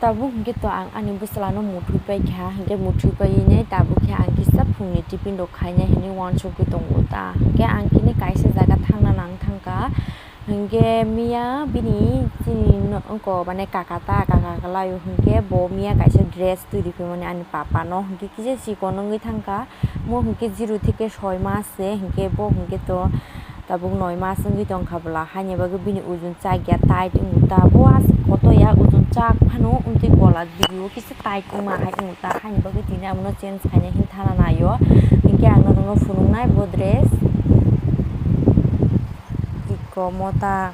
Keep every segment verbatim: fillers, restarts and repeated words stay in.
Tabuk hwnkhe to ang ani bwsla no muthui paikha, hwnkhe muthui paiwi nai tabuk khe ang kisa phungni tiffin rok khainai hinwi uansukgwi tongo ta. Hwnkhe ang khe kaisa jaga thangna nang thangkha, hwnkhe miya bini chini no-, wngko mane kaka ta, kaka kwlai o hwnkhe bo miya kaisa dress twi riphaimani ani papa no, hwnkhe kisa chikon wngwi thangkha. Mo hwnkhe zero theke soi mas se, hwnkhe bo hwnkhe to tabuk noi mas wngwi tongkha bwla, haini bagwi bini ujun chak ya tight wngkha. Bo aswk koto ya, ujun chak phano wngtwi gola, video kisa tight wngma hai wngkha, haini bagwi tini amono change khaina hin thana naio. Hwnkhe ang norokno phunuknai bo dress. Iko mota.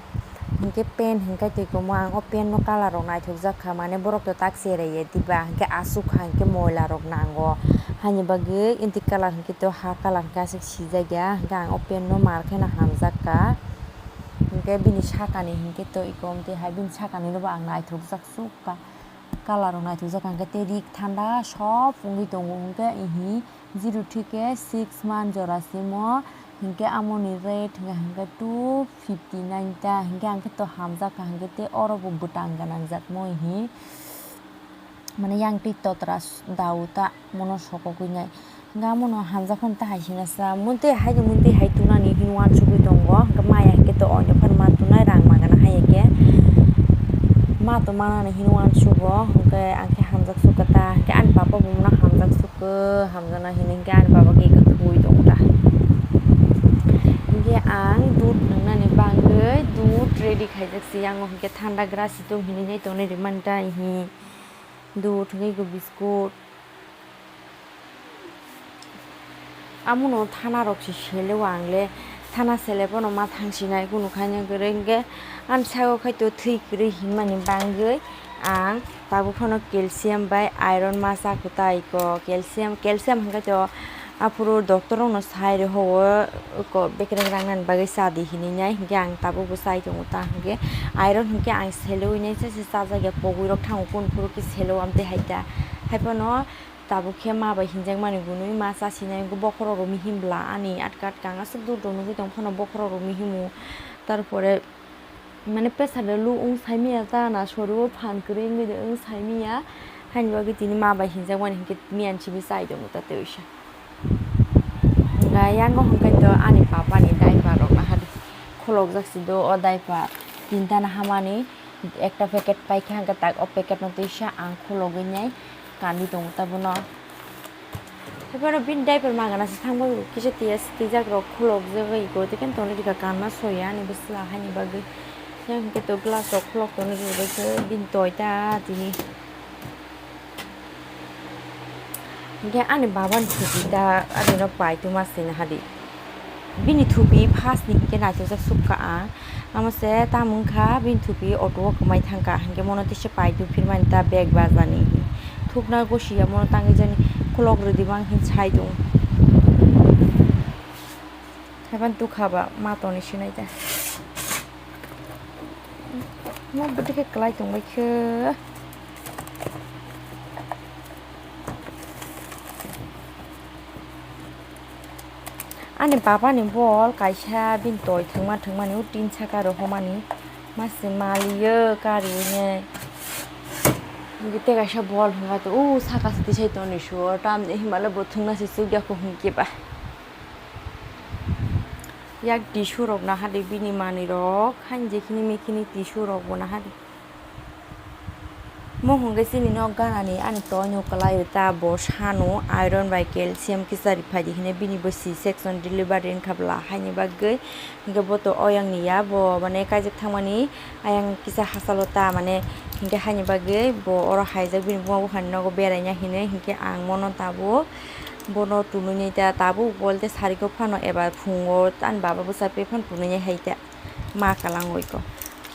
Hwnkhe pen hwnkhe twi komo ang o pen no colour rok naithokjak kha, mane borok to tak cherai ya diba, hwnkhe aswk kha hwnkhe moila rok nango, haini bagwi inti colour hwnkhe to ha colour hwnkhe aswk sijak ya, hwnkhe ang o pen no mar kheno hamjak kha. Hwnkhe bini sakani hwnkhe to iko omtwi hai bini sakani no bo ang naithokjak suk kha, colour rok naithokjak kha, hwnkhe tei rik thanda sob wngwi tongo, hwnkhe ihi. Zero theke six month jora simo, hwnkhe amoni rate hwnkhe hwnkhe two fifty nine ta, hwnkhe ang khe to hamjak kha, hwnkhe tei oro bo bwtang gwnang jat mo hi, mane yang twi totra s-, dao ta mono sokogwi nai, hwnkhe amono hamjak phano ta hai sina sa, mui tei hai ni mui tei hai tunani hin uansugwi tongo, hwnkhe maya hwnkhe to oino phano ma tunai rang ma gana hai khe ma to manani hin uansugo, hwnkhe ang khe hamjak sukha ta, hwnkhe ani papa bo mono hamjak suk. Khe hamjakna hinwi hwnkhe ani baba khe eko thwi tongo ta. Hwnkhe ang dudh nwngnani bagwi dudh ready khaijak se, yang o hwnkhe thanda grasi tong hinwi nai tongnai rwmani ta, ihi dudh hwnkhe eko biscuit. Amono thana rok se sele o ang le, thana sele phano ma thang sinai kunu khaina kwrwi, hwnkhe ani saka o khai to thwi kwrwi hinmani bagwi. Ang tabuk phano calcium bai iron ma cha kwtai ko, calcium, calcium hwnkhe to aphuru doctor rokno sai rw ho, o ko bekereng rangnani bagwi cha di hinwi nai, hwnkhe ang tabuk bo chai tongo ta, hwnkhe iron hwnkhe ang selewi nai se se chajak ya, pogwi rok thango kunu phuru khe selo amtwi hai ta, hai phano tabuk khe ma bai hinjakmani gunwi ma cha sinai, hwnkhe bokhorok rok mihim bla ani atka atka ang aswk dur dur nugwi tong phano bokhorok rok mihimu, tarpore. Mane pressure de lu wng saimaya ta na sori o phan kwrwi wngwi de wng saimaya. Haini bagwi tini ma bai hinjakmani hinkhe miyan simi chai tongo ta tei oisa. Hwnkhe yango hwnkhe to ani papa ni diaper rok naha di khulokjak si do o diaper tinta nahamani ekta packet paikha hwnkhe tak o packet no twisa ang khulogwi nai. Kandi tongo ta bono. Tei bono bini diaper magana se thangbai bo kisa tiyas twijak rok khulok jagwi iko tei khe tongni rika kanma soya ani bwsla haini bagwi. Yang hwnkhe to glass rok khulok tongni rikhe bini toy ta tini. Hwnkhe ani baba ni thupi ta ani no pai tuma se naha di. Bini thupi first ni hwnkhe naithokjak sukha ang. Amo se tamo wngkha bini thupi auto o kwmai thangkha, hinkhe mono tisa pai tubphirmani ta bag bajani. Thukna gosi ya mono tangwi jani khulok rwdi mang hin sai tongo. Haiphano tukha ba ma toni sinai ta. Mo bwtwi khe kwlai tongbai khe. Ani baba ni bol kaisa bini toi thwngma thwngmani o tin saka rohormani ma se maliyo kariwi nai. Tei kaisa bol hwnka tong o saka se tisai tongni suo tamni hinmale bo thwngna se chukya kuhun kiba. Yak tissue rok naha di bini manwi rok haini jekhini mekhini tissue rok bo naha di. Mo hwnkhe chini nok ganani ani toino kwlai ta bo sano iron bai calcium kisa riphaidi hinwi bini bo C section delivery wngkha bwla haini bagwi. Hwnkhe bo to oyang ni ya bo mane kaijak thangmani ayang kisa hachalo ta mane hwnkhe haini bagwi bo oro haijak bini buma buphani nogo beraina hinwi hwnkhe ang mono tabuk bono tunui nai ta tabuk bolte sarikok phano eba phungo ani baba bwsai phano tunui nai hai ta. Ma kalang oi ko.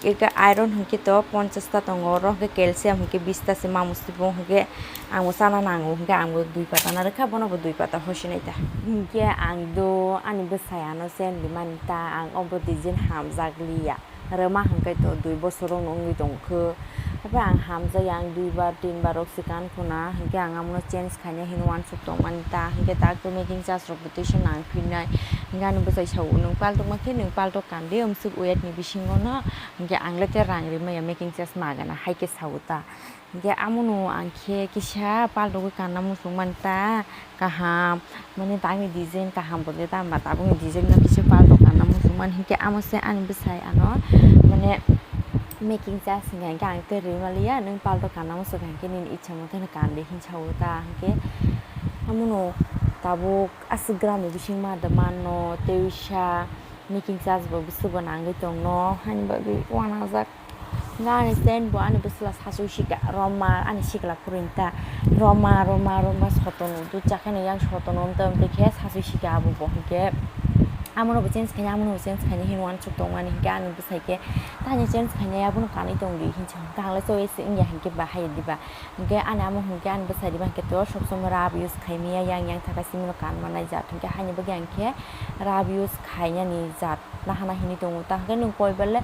Eka iron hwnkhe to ponchash ta tongo, oro hwnkhe calcium hwnkhe bish ta se, ma musti bo hwnkhe ang bo chana nango, hwnkhe ang bo dui pata na rwkha, bono bo dui pata hoisinai ta. Hwnkhe ang do ani bwsai ano chen rimani ta, ang obo design hamjak liya. Rwma hwnkhe to dui bosor rokno wngwi tongkhe, Habai ang hamjakya, ang duibar tinbar rok se kan khuna, hinkhe ang amono change khaina hinwi uansuk tongmani ta, hinkhe dak to making charge rok bo tisa nang phinnai, hinkhe ani bwsai sao, "Nwng paltokma khe nwng paltok kandi, amsuk wait ni bisingo no, hinkhe ang le tei rang rimaya making charge magana," hai khe sao ta. Hinkhe amono ang khe kisa paltogwi kanna muchung mani ta kaham, mane tangni design kaham bo le tamo ba tabukni design no kisa paltok kanna muchung mani hinkhe amo se ani bwsai ano mane making charge hinkhe ang tei rwi maliya, nwng paltok kanna muchung kha hinkhe nini ichha mote no kandi hinwi sao ta hinkhe amono tabuk aswk gram ni bising ma da manno tei uisa making charge bo bwswk bo nangwi tongno haini bagwi uanajak. Nga ani stand bo ani bwsla sasui sika, Roma ani sikla phuruni ta. Roma, Roma, Roma sotono, dut chakhani yang sotono wngtwi wngtwi khe sasui sika abo bo hinkhe. Amono bo change khaina, amono bo change khaina hinwi uansuk tongmani hinkhe ani bwsai khe, "Tani change khaina abono kanwi tongdi," hinwi sa. Kaham le choice wngya hinkhe ba hai diba. Hinkhe ani amo hinkhe ani bwsai diba hinkhe to sob somoi rub use khaimaya yang yang thaka simino kan manai jat hinkhe haini bagwi ang khe rub use khainani jat. Nahana hinwi tongo ta hinkhe nwng koi bele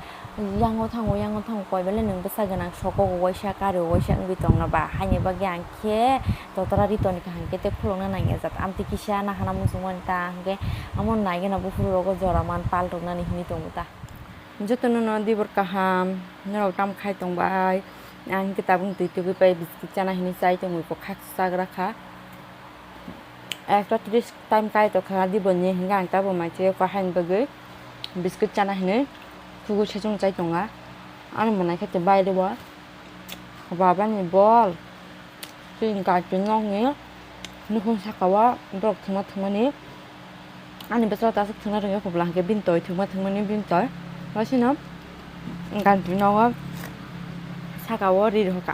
yango thango, yango thango koi bele nwng bwsa gwnang soko waisa kari waisa wngwi tongna ba haini bagwi ang khe totora ri toni kaham khe tei khulokna nangya jat amtwi kisa nahana muchungmani ta hinkhe amo naigena buphuru rogo jora man paltoknani hinwi tongo ta. Jotono no dibor kaham, norok tamo khai tongbai, ang hinkhe tabuk twi tugwi pai biscuit chana hinwi chai tongwi kwkhak chagra kha. Ekta tris time kai tokha diboni hinkhe ang tabuk mai chai kha haini bagwi biscuit chana hinwi thugo sechung chai tonga. Ani mwnai khe tei bairebo baba ni bol chini gari nokni nukhung saka o borok thwngma thwngmani ani bwskango ta aswk thwngna rwngya kubla hinkhe bini toi thwngma thwngmani bini toi. Waisino gari nogo saka o ri rwkha.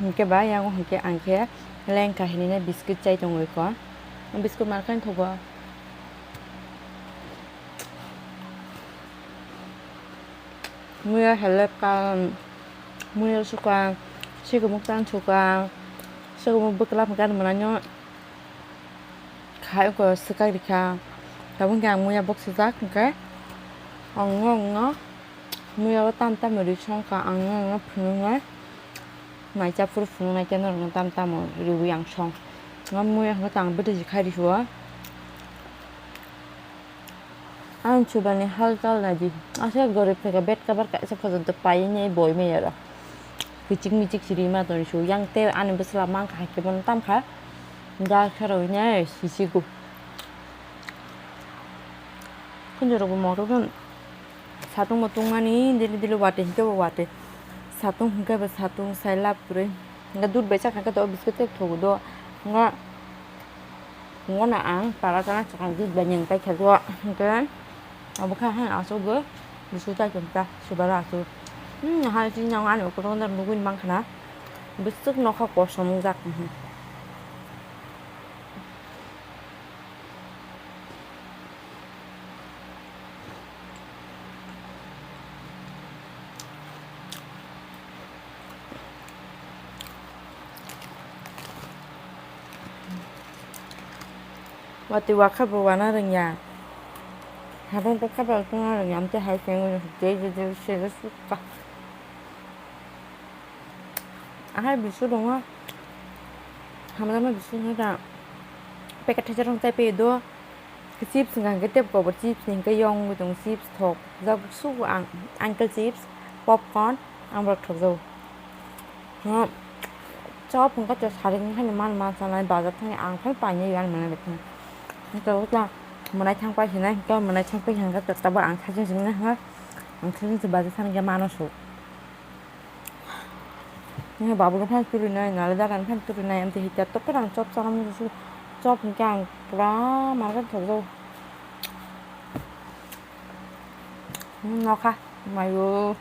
Hinkhe ba yango hinkhe ang khe lengkha hinwi biscuit chai tongwi kho. Biscuit markha wngkha bo. Muya helep ka, muya suka, sikumuk tan suka, sikumuk bwkla hwnkhe ani mwnai no khai oko swkak rikha. Tabuk hwnkhe ang muya boksijak hwnkhe ang no, ang no. Muya o tam tam rwi songkha ang no phunuknai. Mai cha phuru phunuknai khe norokno tam tamo riwi ang song. Nga muya hwnkhe tang bwtwi khai rw o. Ang chubani hal chal nai di. Aswk gorib thaka bed cover kaisa photo to pai nai boi maya ro. Kichik michik siri ma toni su yang te ani bwsla mang kha khe bono tam kha. Da khe rw nai sisi gu. Khunju rok bo moto khe. Satung bo tungmani dili dili wate hinkhe bo wate. Satung hinkhe bo satung sai lab kwrwi. Hinkhe dud bai chakha khe to biscuit tei thogo do. Hinkhe phungo no ang para chana chakha dud bai nwng tai khe do. Hinkhe abo khe haino aswk bo biscuit tai tong ta subaro aswk. Hmm, hai chini nango ani ukulok nugwi mankha na. Biswk nokha kosom wngjak. Watwi wakha bo wana rwngya. Habang tokha bo tongna rwngya, amtwi hai se je je je se je sukha. Ahai bisu tongo. Hamjakma bisu wngkha da. Packet thaisa rok chai paido. Chips wngkha hwnkhe tei kobor chips ni hwnkhe yong wngwi tongo, chips thok. Jak sugo ang, Uncle chips, popcorn, ang borok thokjago. Chop hwnkhe to sari wngkha ni man ma chanai bazar thani ang phai painai ani mwnai bai thani. Hwnkhe o ta mwnai thang pai hinai hwnkhe mwnai thang pai hwnkhe to tabuk ang thajeng simi nai hwnkhe ang thajeng se bazar thani khe mano su. Nini babu no phan turi nai, nale daga no phan turi nai, amtwi hita to perang chop chana musu, chop hwnkhe ang pura market thok jago. Hmm, nokha, mayo.